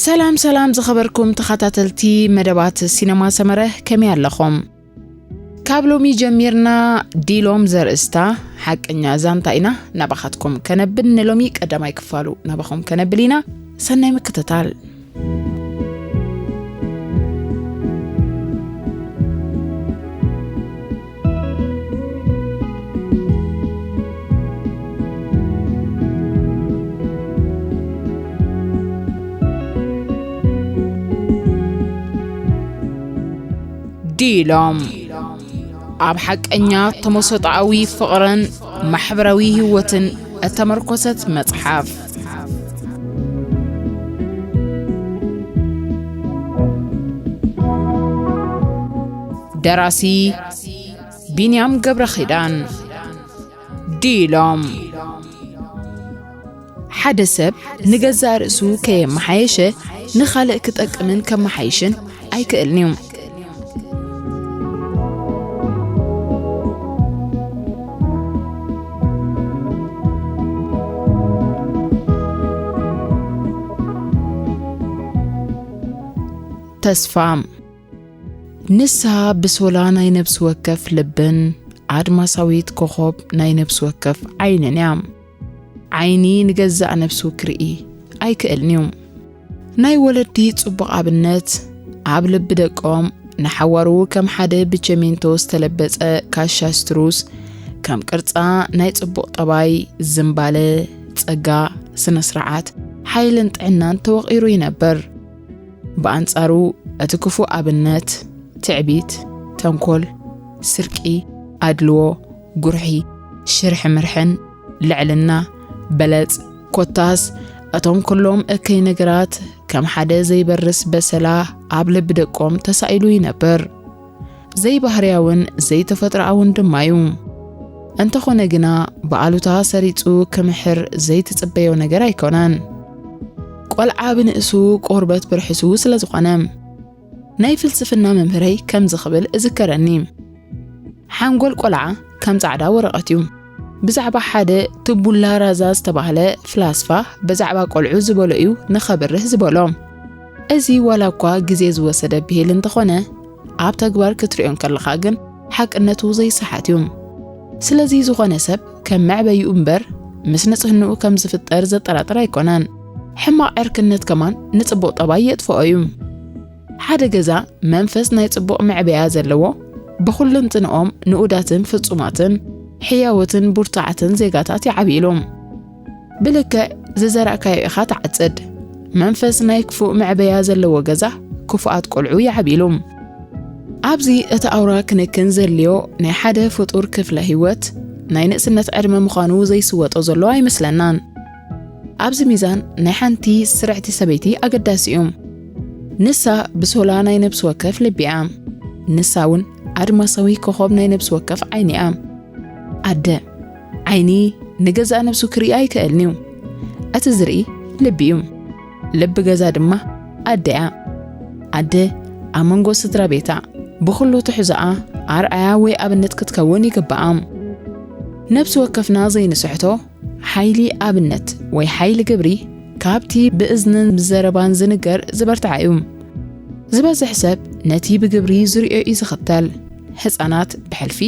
ሰላም ሰላም ዝኸበርኩም ተኸታተልቲ መደባት ሲነማ ሰመረ፣ ከመይ ኣለኹም? ካብ ሎሚ ጀሚርና ዲሎም ዘርእስታ ሓቀኛ ዛንታ ኢና ናባኻትኩም ከነብል። ንሎሚ ቀዳማይ ክፋሉ ናባኹም ከነብል ኢና። ሰናይ ምክትታል። ዲሎም ኣብ ሓቀኛ ተመሰጣኣዊ ፍቕርን ማሕበራዊ ህይወትን እተመርኮሰት መጽሓፍ። ደራሲ ቢንያም ገብረኺዳን። ዲሎም ሓደ ሰብ ንገዛእ ርእሱ ከየመሓየሸ ንኻልእ ክጠቅምን ከመሓይሽን ኣይክእልን እዩ። ተስፋ። ንሳ ብሶላ ናይ ነብሲ ወከፍ ልብን ኣድማሳዊት ኮኾብ ናይ ነብሲ ወከፍ ዓይንን እያ። ዓይኒ ንገዛእ ነብሱ ክርኢ ኣይክእልን እዩ። ናይ ወለዲ ጽቡቕ ኣብነት ኣብ ልቢ ደቆም ንሓዋሩ ከም ሓደ ብቸሜንቶ ዝተለበጸ ካሻ ስትሩስ፣ ከም ቅርጻ ናይ ጽቡቕ ጠባይ፣ ዝምባለ፣ ጸጋ፣ ስነ ስርዓት፣ ሓይልን ጥዕናን ተወቒሩ ይነብር። ብኣንጻሩ እቲ ክፉእ ኣብነት ትዕቢት፣ ተንኮል፣ ስርቂ፣ ኣድልዎ፣ ጉርሒ፣ ሽርሒ ምርሕን ልዕልና፣ በለጽ፣ ኮታስ እቶም ኩሎም እከይ ነገራት ከም ሓደ ዘይበርስ በሰላ ኣብ ልቢ ደቆም ተሳኢሉ ይነብር። ዘይባህርያውን ዘይተፈጥሮኣውን ድማ እዩ። እንተኾነ ግና ብኣሉታ ሰሪጹ ክምሕር ዘይትጽበዮ ነገር ኣይኮነን። ቆልዓ ብንእሱ ቆርበት ብርሕሱ ስለ ዝኾነ። ናይ ፍልስፍና መምህረይ ከምዚ ክብል እዝከረኒ። ሓንጎል ቆልዓ ከም ጻዕዳ ወረቐት እዩ። ብዛዕባ ሓደ ትቡላ ራዛ ዝተባህለ ፍላስፋ ብዛዕባ ቆልዑ ዝበሎ እዩ ንኸብርህ ዝበሎ። እዚ ዋላ እኳ ግዜ ዝወሰደ ብሂል እንተኾነ፣ ኣብ ተግባር ክትሪኦ እንከለኻ ግን ሓቅነቱ ዘይሰሓት እዩ። ስለዚ ዝኾነ ሰብ ከም መዕበይኡ እምበር ምስ ንጽህንኡ ከም ዝፍጠር ዘጠራጥር ኣይኮነን። ሕማቕ ዕርክነት ከማን ንጽቡቕ ጠባይ የጥፍኦ እዩ። ሓደ ገዛ መንፈስ ናይ ጽቡቕ መዕበያ ዘለዎ፣ ብኹልንትንኦም ንኡዳትን ፍጹማትን፣ ሕያዎትን ብርቱዓትን ዜጋታት ይዓብይሉ። ብልክዕ ዝዘራእካዮ ኢኻ ትዓጽድ። መንፈስ ናይ ክፉእ መዕበያ ዘለዎ ገዛ ክፉኣት ቆልዑ ይዓብይሉ። ኣብዚ እቲ ኣውራ ክንክን ዘድልዮ ናይ ሓደ ፍጡር ክፍለ ህይወት ናይ ንእስነት ዕድመ ምዃኑ ዘይስወጦ ዘሎ ኣይመስለናን። ኣብዚ ሚዛን ናይ ሓንቲ ስርዕቲ ሰበይቲ ኣገዳሲ እዩ። ንሳ ብሶላ ናይ ነብሲ ወከፍ ልቢ እያ። ንሳ እውን ኣድማሳዊ ኮኾብ ናይ ነብሲ ወከፍ ዓይኒ እያ። ኣደ፣ ዓይኒ ንገዛእ ነብሱ ክርኢ ኣይክእልን እዩ። እቲ ዝርኢ ልቢ እዩ። ልቢ ገዛ ድማ ኣደ እያ። ኣደ ኣብ መንጎ ስድራ ቤታ ብኹሉ ትሕዞኣ ኣርኣያ ወይ ኣብነት ክትከውን ይግብኣ። ነብሲ ወከፍና ዘይንስሕቶ ሓይሊ ኣብነት ወይ ሓይሊ ግብሪ ካብቲ ብእዝንን ብዘረባን ዝንገር ዝበርትዓ እዩ። ዝበዝሕ ሰብ ነቲ ብግብሪ ዝርእዮ እዩ ዝኽተል። ህጻናት ብሕልፊ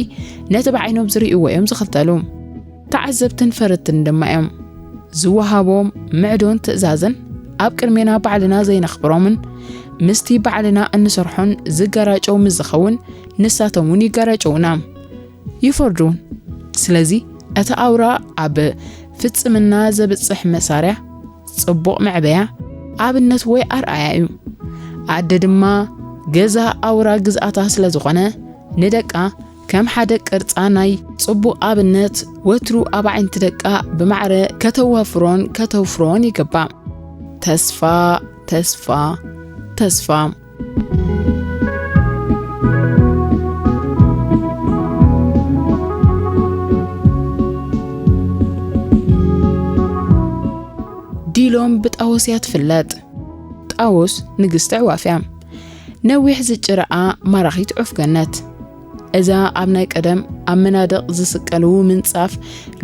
ነቲ ብዓይኖም ዝርእይዎ እዮም ዝኽተሉ። ተዓዘብትን ፈረድትን ድማ እዮም። ዝወሃቦም ምዕዶን ትእዛዝን ኣብ ቅድሜና ባዕልና ዘይነኽብሮምን ምስቲ ባዕልና እንሰርሖን ዝገራጨው ምስ ዝኸውን ንሳቶም እውን ይገራጨውና። ይፈርዱን። ስለዚ እቲ ኣውራ ኣብ ፍጽምና ዘብጽሕ መሳርያ፣ ጽቡቕ መዕበያ፣ ኣብነት ወይ ኣርኣያ እዩ። ኣደ ድማ ገዛ ኣውራ ግዝኣታ ስለ ዝኾነ ንደቃ ከም ሓደ ቅርጻ ናይ ጽቡቕ ኣብነት ወትሩ ኣብ ኣዒንቲ ደቃ ብማዕረ ከተዋፍሮን ከተውፍሮን ይግባእ። ተስፋ፣ ተስፋ፣ ተስፋ። ዲሎም ብጣወስ እያ ትፍለጥ። ጣወስ ንግስቲ ኣዕዋፍ እያ። ነዊሕ ዝጭረኣ ማራኺት ዑፍ ገነት። እዛ ኣብ ናይ ቀደም ኣብ መናድቕ ዝስቀሉ ምንጻፍ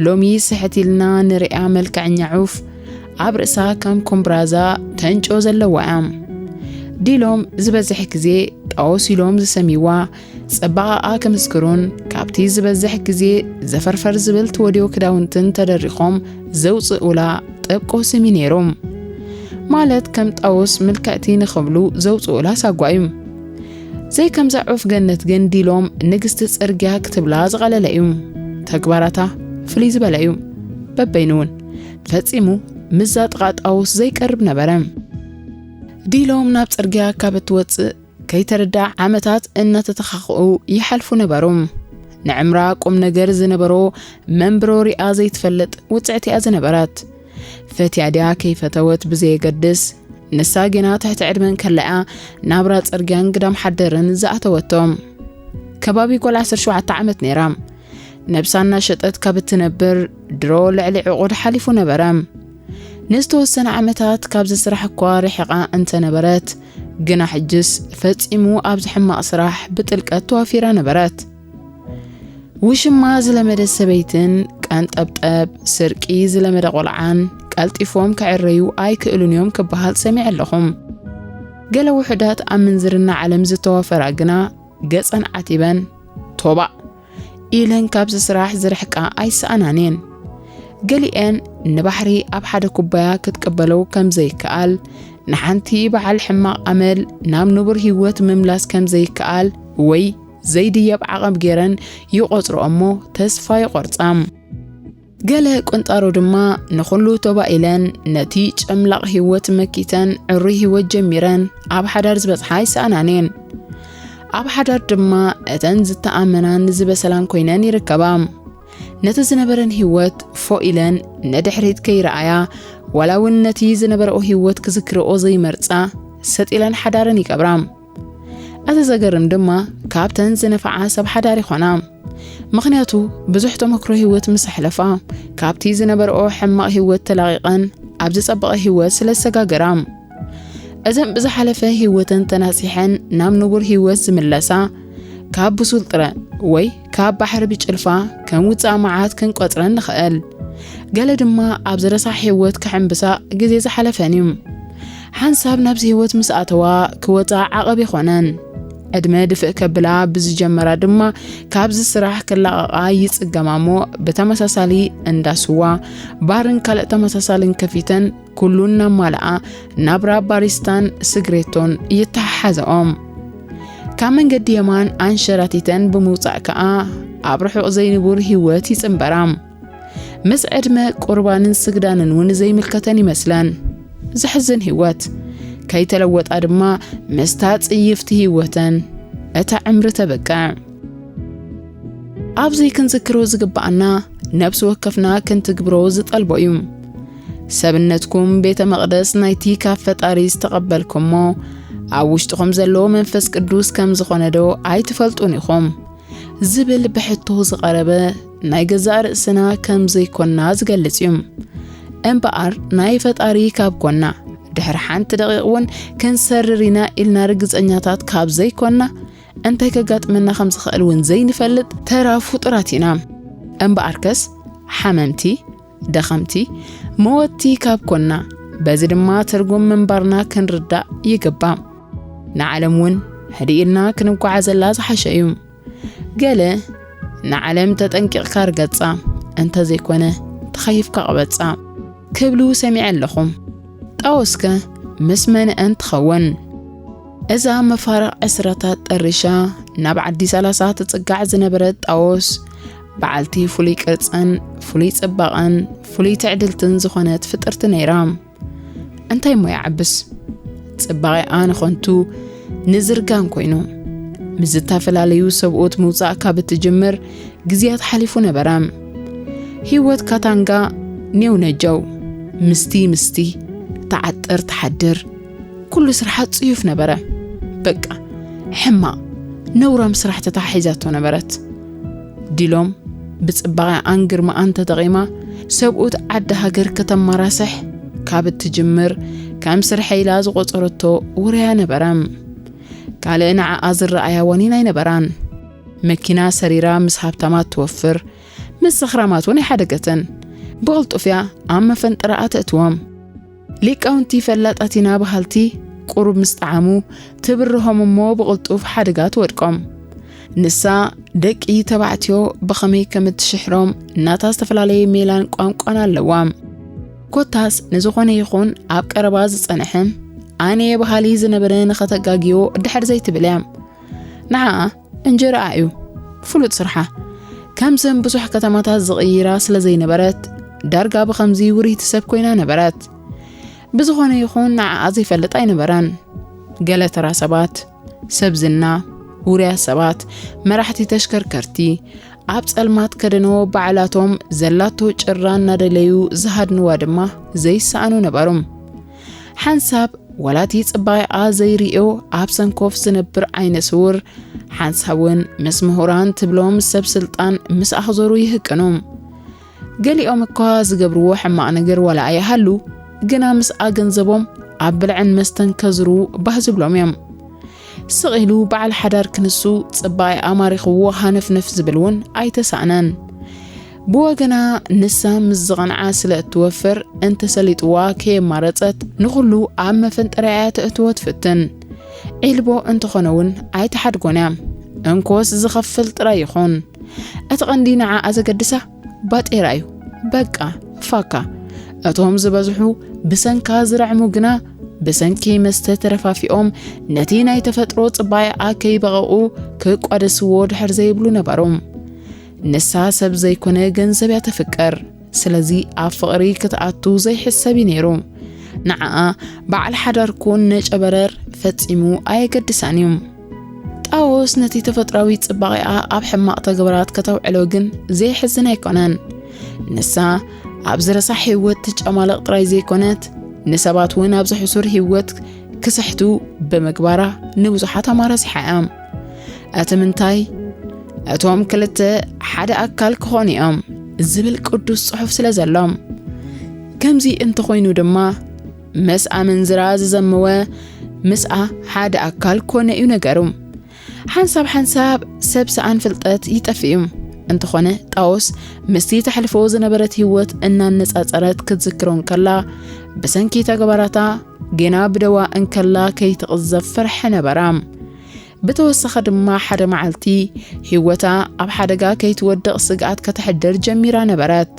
ሎሚ ስሕት ኢልና ንሪኣ መልክዐኛ ዑፍ፣ ኣብ ርእሳ ከም ኮምብራዛ ተንጮ ዘለዋ እያ። ዲሎም ዝበዝሕ ግዜ ጣኦስ ኢሎም ዝሰምይዋ፣ ጽባቐኣ ክምስክሩን ካብቲ ዝበዝሕ ግዜ ዘፈርፈር ዝብል ትወድዮ ክዳውንትን ተደሪኾም ዘውጽኡላ ጠብቆ ስም እዩ ነይሩ። ማለት ከም ጣኦስ ምልክዕቲ ንኽብሉ ዘውጽኡላ ሳጓ እዩ። ዘይከምዛ ዑፍ ገነት ግን ዲሎም ንግስቲ ጽርግያ ክትብላ ዝቐለለ እዩ። ተግባራታ ፍልይ ዝበለ እዩ። በበይኑ እውን ፈጺሙ ምስዛ ጥቓ ጣኦስ ዘይቀርብ ነበረ። ዲሎም ናብ ጽርግያ ካብ እትወጽእ ከይተረዳ ዓመታት እናተተኻኽኡ ይሓልፉ ነበሩ። ንዕምራ ቁም ነገር ዝነበሮ መንብሮ ሪኣ ዘይትፈልጥ ውጽዕቲ እያ ዝነበረት። ፈትያ ድያ ከይፈተወት ብዘየገድስ፣ ንሳ ጌና ትሕቲ ዕድመን ከላ እያ ናብራ ጽርግያን ግዳም ሓደርን ዝኣተወቶ። ከባቢ ጓል ዓሰርተ ሸውዓተ ዓመት ነይራ። ነብሳ እናሸጠት ካብ እትነብር ድሮ ልዕሊ ዕቑድ ሓሊፉ ነበረ። ንዝተወሰነ ዓመታት ካብዚ ስራሕ እኳ ርሒቓ እንተነበረት፣ ግና ሕጅስ ፈጺሙ ኣብዚ ሕማቕ ስራሕ ብጥልቀት ተዋፊራ ነበረት። ውሽማ ዝለመደ ሰበይትን ቀንጠብጠብ ስርቂ ዝለመደ ቆልዓን ቀልጢፎም ክዕረዩ ኣይክእሉን እዮም ክበሃል ሰሚዐ ኣለኹም። ገለ ውሑዳት ኣብ ምንዝርና ዓለም ዝተዋፈራ ግና ገጸን ዓቲበን፣ ቶባእ ኢለን ካብዚ ስራሕ ዝርሕቃ ኣይሰኣናን እየን። ገሊኤን ንባሕሪ ኣብ ሓደ ኩባያ ክትቅበለው ከም ዘይከኣል፣ ንሓንቲ በዓል ሕማቕ ኣመል ናብ ንቡር ህይወት ምምላስ ከም ዘይከኣል ወይ ዘይድየብ ዓቐብ ገይረን ይቖጽርኦ እሞ ተስፋ ይቖርጻ። ገለ ቁንጣሮ ድማ ንኹሉ ቶባእ ኢለን ነቲ ጨምላቕ ህይወት መኪተን ዕሩይ ህይወት ጀሚረን ኣብ ሓዳር ዝበጽሓ ኣይሰኣናን እየን። ኣብ ሓዳር ድማ እተን ዝተኣመናን ዝበሰላን ኮይነን ይርከባ። ነቲ ዝነበረን ህይወት ፎእ ኢለን ንድሕሪት ከይረኣያ፣ ዋላ እውን ነቲ ዝነበረኦ ህይወት ክዝክርኦ ዘይመርጻ፣ ሰጥ ኢለን ሓዳረን ይቀብራ። እቲ ዘገርም ድማ ካብተን ዝነፍዓ ሰብ ሓዳር ይኾና። ምኽንያቱ ብዙሕ ተመክሮ ህይወት ምስ ኣሕለፋ፣ ካብቲ ዝነበረኦ ሕማቕ ህይወት ተላቒቐን ኣብ ዝጸበቐ ህይወት ስለ ዝሰጋገራ። እዘን ብዝሓለፈ ህይወተን ተናጺሐን ናብ ንቡር ህይወት ዝምለሳ፣ ካብ ብሱል ጥረ ወይ ካብ ባሕሪ ብጭልፋ ከም ውጻእ መዓት ክንቆጽረን ንኽእል። ገለ ድማ ኣብ ዝረሳሕ ህይወት ክሕምብሳ ግዜ ዝሓለፈን እዩ። ሓንሳብ ናብዚ ህይወት ምስ ኣተዋ ክወጻ ዓቐብ ይኾነን። ዕድመ ድፍእ ከብላ ብዝጀመራ ድማ ካብዚ ስራሕ ክላቐቓ ይጽገማ እሞ ብተመሳሳሊ እንዳ ስዋ፣ ባርን ካልእ ተመሳሳልን ከፊተን ኩሉ እናማልኣ ናብራ ባሪስታን ስግሬቶን ይተሓሓዘኦም። ካብ መንገዲ የማን ኣንሸራቲተን ብምውጻእ ከኣ ኣብ ርሑቕ ዘይንቡር ህይወት ይጽንበራ። ምስ ዕድመ ቁርባንን ስግዳንን እውን ዘይምልከተን ይመስለን። ዘሕዝን ህይወት። ከይተለወጣ ድማ ምስታ ጽይፍቲ ህይወተን እታ ዕምሪ ተበቅዕ። ኣብዚ ክንዝክሮ ዝግብኣና ነብሲ ወከፍና ክንትግብሮ ዝጠልቦ እዩ። ሰብነትኩም ቤተ መቕደስ ናይቲ ካብ ፈጣሪ ዝተቐበልኩሞ ኣብ ውሽጥኹም ዘሎ መንፈስ ቅዱስ ከም ዝኾነ ዶ ኣይትፈልጡን ኢኹም? ዝብል ብሕቶ ዝቐረበ ናይ ገዛእ ርእስና ከም ዘይኮንና ዝገልጽ እዩ። እምበኣር ናይ ፈጣሪ ካብ ኮና ድሕሪ ሓንቲ ደቂቕ እውን ክንሰርር ኢና ኢልና ርግጸኛታት ካብ ዘይኮንና እንታይ ከጋጥመና ከም ዝኽእል እውን ዘይንፈልጥ ተራ ፍጡራት ኢና። እምበኣርከስ ሓመምቲ፣ ደኸምቲ፣ መወቲ ካብ ኮና በዚ ድማ ትርጉም ምንባርና ክንርዳእ ይግባእ። ንዓለም እውን ሕድእ ኢልና ክንጓዓዘላ ዝሓሸ እዩ። ገለ ንዓለም ተጠንቂቕካ ርገጻ፣ እንተዘይኮነ ተኸይፍካ ቅበጻ ክብሉ ሰሚዐ ኣለኹ። ጣኦስከ ምስ መንአን ትኸውን? እዛ መፋርቕ ዕስራታት ጠሪሻ ናብ ዓዲ ሰላሳ ትጽጋዕ ዝነበረት ጣኦስ፣ በዓልቲ ፍሉይ ቅርጽን ፍሉይ ጽባቐን ፍሉይ ትዕድልትን ዝኾነት ፍጥርቲ ነይራ። እንታይ እሞ ይዓብስ? ጽባቐኣ ንኸንቱ ንዝርጋን ኮይኑ፣ ምስ ዝተፈላለዩ ሰብኡት ምውጻእ ካብ እትጅምር ግዜያት ሓሊፉ ነበረ። ህይወት ካታንጋ ኔው ነጀው፣ ምስቲ ምስቲ፣ ትዓጥር ትሓድር፣ ኩሉ ስርሓ ጽዩፍ ነበረ። በቃ፣ ሕማቕ፣ ነውራም ስራሕ ተታሒዛቶ ነበረት። ዲሎም ብጽባቐኣን ግርማኣን ተጠቒማ፣ ሰብኡት ዓዲ ሃገር ከተማራስሕ ካብ እትጅምር፣ ከም ስርሐ ኢላ ዝቖጸረቶ ውርያ ነበረ። ካልእ ንዓኣ ዝረኣያ ዋኒን ኣይነበራን። መኪና ሰሪራ ምስ ሃብታማት ትወፍር፣ ምስ ሰኽራማት እውን ኣይሓደገትን። ብቕልጡፍ እያ ኣብ መፈንጠራኣ ተእትዎም። ሊቃውንቲ ፈላጣት ኢና በሃልቲ ቁሩብ ምስ ጠዓሙ ትብርሆም እሞ ብቕልጡፍ ሓደጋ ትወድቆም። ንሳ ደቂ ተባዕትዮ ብኸመይ ከም እትሽሕሮም እናታ ዝተፈላለየ ሜላን ቋንቋን ኣለዋ። ኮታስ ንዝኾነ ይኹን ኣብ ቀረባ ዝጸንሐ ኣነየ በሃሊ ዝነበረ ንኸተጋግዮ ድሕር ዘይትብል እያ። ንዓኣ እንጀራኣ እዩ ፍሉጥ ስርሓ። ከምዘን ብዙሕ ከተማታት ዝቕይራ ስለ ዘይነበረት ዳርጋ ብኸምዚ ውርይቲ ሰብ ኮይና ነበረት። ብዝኾነ ይኹን ንዓኣ ዘይፈልጥ ኣይነበረን። ገለ ተራ ሰባት፣ ሰብ ዝና፣ ውሩያት ሰባት፣ መራሕቲ ተሽከርከርቲ፣ ኣብ ጸልማት ከደኖ ባዕላቶም ዘላቶ ጭራ እናደለዩ ዝሃድንዋ ድማ ዘይሰኣኑ ነበሩ። ሓንሳብ ዋላ እቲ ጽባቐኣ ዘይርእዮ ኣብ ሰንኮፍ ዝነብር ዓይነ ስውር፣ ሓንሳብ እውን ምስ ምሁራን ትብሎም ሰብ ስልጣን ምስ ኣኽዘሩ ይህቅኑ። ገሊኦም እኳ ዝገብርዎ ሕማቕ ነገር ዋላ ኣይሃሉ፣ ግና ምስ ኣገንዘቦም ኣብ ብልዕን መስተን ከዝሩ ባህ ዝብሎም እዮም። ስቕ ኢሉ በዓል ሓዳር ክንሱ ጽባቐኣ ማሪኽዎ ሃነፍነፍ ዝብል እውን ኣይተሳእነን። ብወገና ንሳ ምስ ዝቐንዓ ስለ እትወፍር እንተሰሊጥዋ ከየማረጸት ንኹሉ ኣብ መፈንጠርያ እያ ተእትዎ ትፍትን። ዒልቦ እንተኾነ እውን ኣይትሓድጎን እያ። እንኮስ ዝኸፍል ጥራይ ይኹን። እቲ ቀንዲ ንዓኣ ዘገድሳ ባጤራ እዩ። በቃ ፋካ። እቶም ዝበዝሑ ብሰንካ ዝረዕሙ ግና ብሰንኪ መስተ ተረፋፊኦም ነቲ ናይ ተፈጥሮ ጽባቐኣ ከይበቐቑ ክቋደስዎ ድሕር ዘይብሉ ነበሩ። ንሳ ሰብ ዘይኮነ ገንዘብ እያ ተፍቅር። ስለዚ ኣብ ፍቕሪ ክትኣቱ ዘይሕሰብ እዩ ነይሩ። ንዓኣ በዓል ሓዳር ኩን ነጨበረር ፈጺሙ ኣየገድሳን እዩ። ጣኦስ ነቲ ተፈጥራዊ ጽባቐኣ ኣብ ሕማቕ ተግባራት ከተውዕሎ ግን ዘየሕዝን ኣይኮነን። ንሳ ኣብዚ ረሳሕ ህይወት ትጨማለቕ ጥራይ ዘይኮነት፣ ንሰባት እውን ኣብዚ ሕሱር ህይወት ክስሕቱ ብምግባራ ንብዙሓት ኣማራሲሓ እያ። እቲ ምንታይ፣ እቶም ክልተ ሓደ ኣካል ክኾኑ እዮም ዝብል ቅዱስ ጽሑፍ ስለ ዘሎ። ከምዚ እንተኾይኑ ድማ፣ ምስ ኣመንዝራ ዝዘመወ ምስኣ ሓደ ኣካል ኮነ እዩ ነገሩ። ሓንሳብ ሓንሳብ ሰብ ሰኣን ፍልጠት ይጠፍእ እዩ። እንተኾነ ጣኦስ ምስቲ ተሕልፎ ዝነበረት ህይወት እናነጻጸረት ክትዝክሮ እንከላ፣ ብሰንኪ ተግባራታ ጌና ብደዋ እንከላ ከይትቕዘፍ ፍርሒ ነበራ። ብተወሳኺ ድማ ሓደ መዓልቲ ህይወታ ኣብ ሓደጋ ከይትወድቕ ስግኣት ከተሕድር ጀሚራ ነበረት።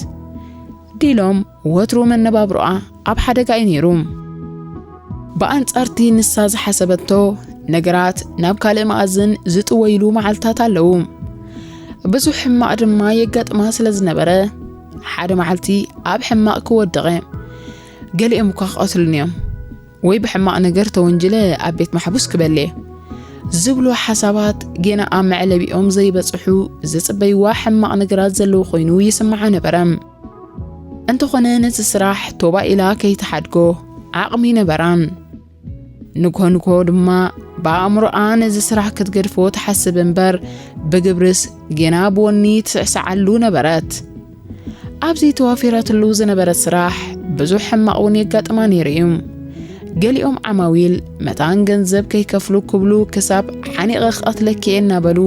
ዲሎም ወትሩ መነባብሮኣ ኣብ ሓደጋ እዩ ነይሩ። ብኣንጻርቲ ንሳ ዝሓሰበቶ ነገራት ናብ ካልእ መኣዝን ዝጥወይሉ መዓልታት ኣለዉ። ብዙሕ ሕማቕ ድማ የጋጥማ ስለ ዝነበረ ሓደ መዓልቲ ኣብ ሕማቕ ክወድቕ እየ። ገሊኦም እኳ ክቐትሉኒ እዮም ወይ ብሕማቕ ነገር ተወንጅለ ኣብ ቤት ማሕቡስ ክበል እየ ዝብሉ ሓሳባት ጌና ኣብ መዕለቢኦም ዘይበጽሑ ዝጽበይዋ ሕማቕ ነገራት ዘለዉ ኮይኑ ይስምዓ ነበረ። እንተኾነ ነዚ ስራሕ ቶባ ኢላ ከይትሓድጎ ዓቕሚ ነበራን። ንግሆ ንግሆ ድማ ብኣእምሮኣ ነዚ ስራሕ ክትገድፎ ትሓስብ እምበር ብግብርስ ጌና ብወኒ ትስዕስዓሉ ነበረት። ኣብዚ ተዋፊራትሉ ዝነበረት ስራሕ ብዙሕ ሕማቕ እውን የጋጥማ ነይሩ እዩ። ገሊኦም ዓማዊል መታን ገንዘብ ከይከፍሉ ክብሉ ክሳብ ሓኒቐ ክቐትለኪ እየ እናበሉ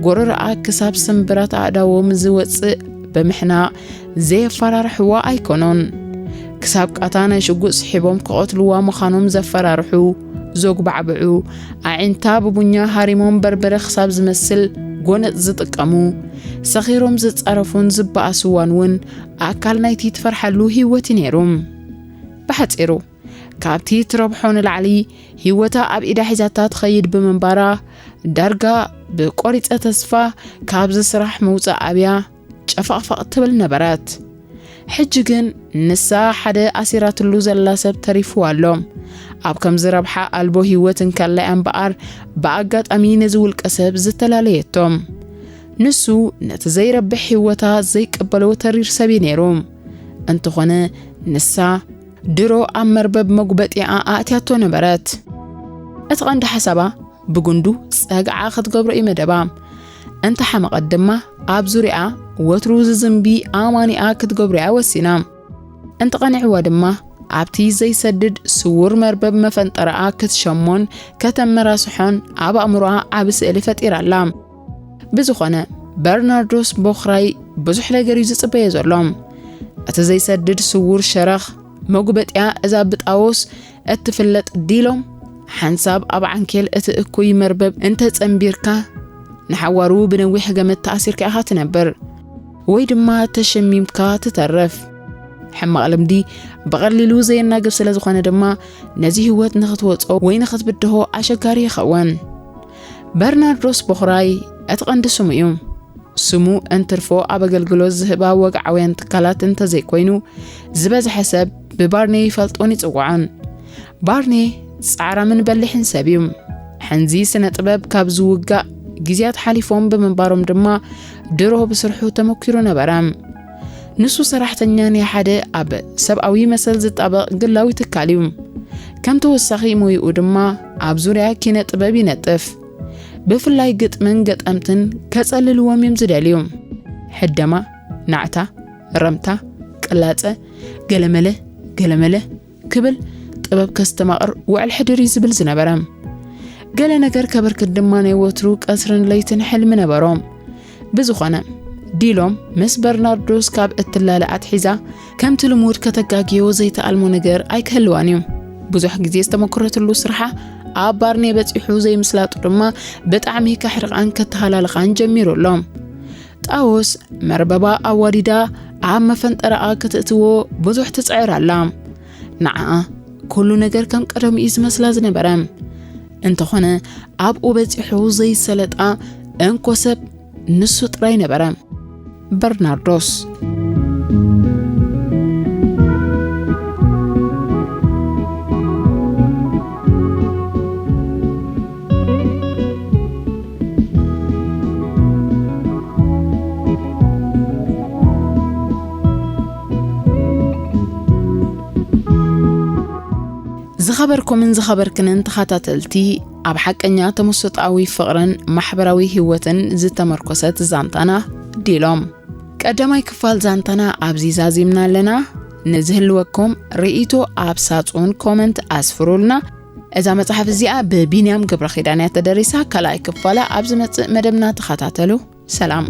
ጎረሮኣ ክሳብ ስምብራት ኣእዳዎም ዝወጽእ ብምሕናቕ ዘየፈራርሕዋ ኣይኮኑን። ክሳብ ቃታ ናይ ሽጉጥ ስሒቦም ክቐትልዋ ምዃኖም ዘፈራርሑ፣ ዘጉባዕብዑ፣ ኣዒንታ ብቡኛ ሃሪሞም በርበረ ክሳብ ዝመስል ጎነጽ ዝጥቀሙ፣ ሰኺሮም ዝጻረፉን ዝበኣስዋን እውን ኣካል ናይቲ ትፈርሓሉ ህይወት እዩ ነይሩ። ብሓጺሩ፣ ካብቲ ትረብሖ ንላዕሊ ህይወታ ኣብ ኢዳ ሒዛታ ትኸይድ ብምንባራ፣ ዳርጋ ብቆሪጸ ተስፋ ካብዚ ስራሕ ምውጻእ ኣብያ ጨፋቕፋቕ ትብል ነበረት። ሕጂ ግን ንሳ ሓደ ኣሲራትሉ ዘላ ሰብ ተሪፍዋ ኣሎ። ኣብ ከምዚ ረብሓ ኣልቦ ህይወት እንከላ እያ እምበኣር ብኣጋጣሚ ነዚ ውልቀ ሰብ ዝተላለየቶ። ንሱ ነቲ ዘይረብሕ ህይወታ ዘይቅበሎ ተሪር ሰብ እዩ ነይሩ። እንተኾነ ንሳ ድሮ ኣብ መርበብ መጉበጢኣ ኣእትያቶ ነበረት። እቲ ቀንዲ ሓሳባ ብጉንዱ ጸግዓ ክትገብሮ እዩ መደባ። እንተ ሓመቐት ድማ ኣብ ዙርያኣ ወትሩ ዝዝንቢ ኣማኒኣ ክትገብሮ እያ ወሲና። እንተ ቀኒዕዋ ድማ ኣብቲ ዘይሰድድ ስዉር መርበብ መፈንጠራኣ ክትሸሞን ከተመራስሖን ኣብ ኣእምሮኣ ዓቢ ስእሊ ፈጢራ ኣላ። ብዝኾነ፣ በርናርዶስ ቦኽራይ ብዙሕ ነገር እዩ ዝጽበዮ ዘሎ። እቲ ዘይሰድድ ስዉር ሸረኽ መጉበጥያ እዛ ብጣዎስ እትፍለጥ ዲሎም፣ ሓንሳብ ኣብ ዓንኬል እቲ እኩይ መርበብ እንተጸንቢርካ፣ ንሓዋሩ ብነዊሕ ገመድ ተኣሲርካ ኢኻ ትነብር፣ ወይ ድማ ተሸሚምካ ትተርፍ። ሕማቕ ልምዲ ብቐሊሉ ዘየናግፍ ስለ ዝኾነ ድማ፣ ነዚ ህይወት ንኽትወጾ ወይ ንኽትብድሆ ኣሸጋሪ ይኸውን። በርናርዶስ በኹራይ እቲ ቀንዲ ስሙ እዩ። ስሙ እንትርፎ ኣብ ኣገልግሎት ዝህባ ወግዓውያን ትካላት እንተዘይኮይኑ፣ ዝበዝሐ ሰብ ብባርኔ ይፈልጦን ይጽውዖን። ባርኔ ጻዕራምን በሊሕን ሰብ እዩ። ሕንዚ ስነ ጥበብ ካብ ዝውጋእ ግዜያት ሓሊፎም ብምንባሮም ድማ፣ ድሮ ብስርሑ ተመኪሩ ነበረ። ንሱ ሰራሕተኛ ናይ ሓደ ኣብ ሰብኣዊ መሰል ዝጣበቕ ግላዊ ትካል እዩ። ከም ተወሳኺ ሞይኡ ድማ፣ ኣብ ዙርያ ኪነ ጥበብ ይነጥፍ። ብፍላይ ግጥምን ገጠምትን ከጸልልዎም እዮም ዝደልዩ። ሕደማ፣ ናዕታ፣ ረምታ፣ ቅላጸ፣ ገለመለ፣ ገለመለ ክብል ጥበብ ከስተማቕር ውዕል ሕድር እዩ ዝብል ዝነበረ። ገለ ነገር ከበርክት ድማ ናይ ወትሩ ቀስርን ለይትን ሕልሚ ነበሮ። ብዝኾነ፣ ዲሎም ምስ በርናርዶስ ካብ እትላለ ኣትሒዛ፣ ከምቲ ልሙድ ከተጋግዮ ዘይተኣልሞ ነገር ኣይክህልዋን እዩ። ብዙሕ ግዜ ዝተመክረትሉ ስርሓ ኣብ ባርኔ በጺሑ ዘይምስላጡ ድማ ብጣዕሚ ከሕርቓን ከተሃላልኻን ጀሚሩ ኣሎ። ጣዎስ መርበባ ኣዋዲዳ ኣብ መፈንጠረኣ ክትእትዎ ብዙሕ ትጽዕር ኣላ። ንዓኣ ኩሉ ነገር ከም ቀደሙ እዩ ዝመስላ ዝነበረ። እንተኾነ ኣብኡ በጺሑ ዘይሰለጣ እንኮ ሰብ ንሱ ጥራይ ነበረ። በርናርዶስ። ዝኸበርኩምን ዝኸበርክንን ተኸታተልቲ፣ ኣብ ሓቀኛ ተመስጦኣዊ ፍቕርን ማሕበራዊ ህይወትን ዝተመርኮሰት ዛንታና ዲሎም። ቀዳማይ ክፋል ዛንታና ኣብዚ ዛዚምና ኣለና። ንዝህልወኩም ርእይቶ ኣብ ሳጹን ኮመንት ኣስፍሩልና። እዛ መጽሓፍ እዚኣ ብቢንያም ገብረኺዳን እያ ተደሪሳ። ካልኣይ ክፋላ ኣብ ዝመጽእ መደብና ተኸታተሉ። ሰላም።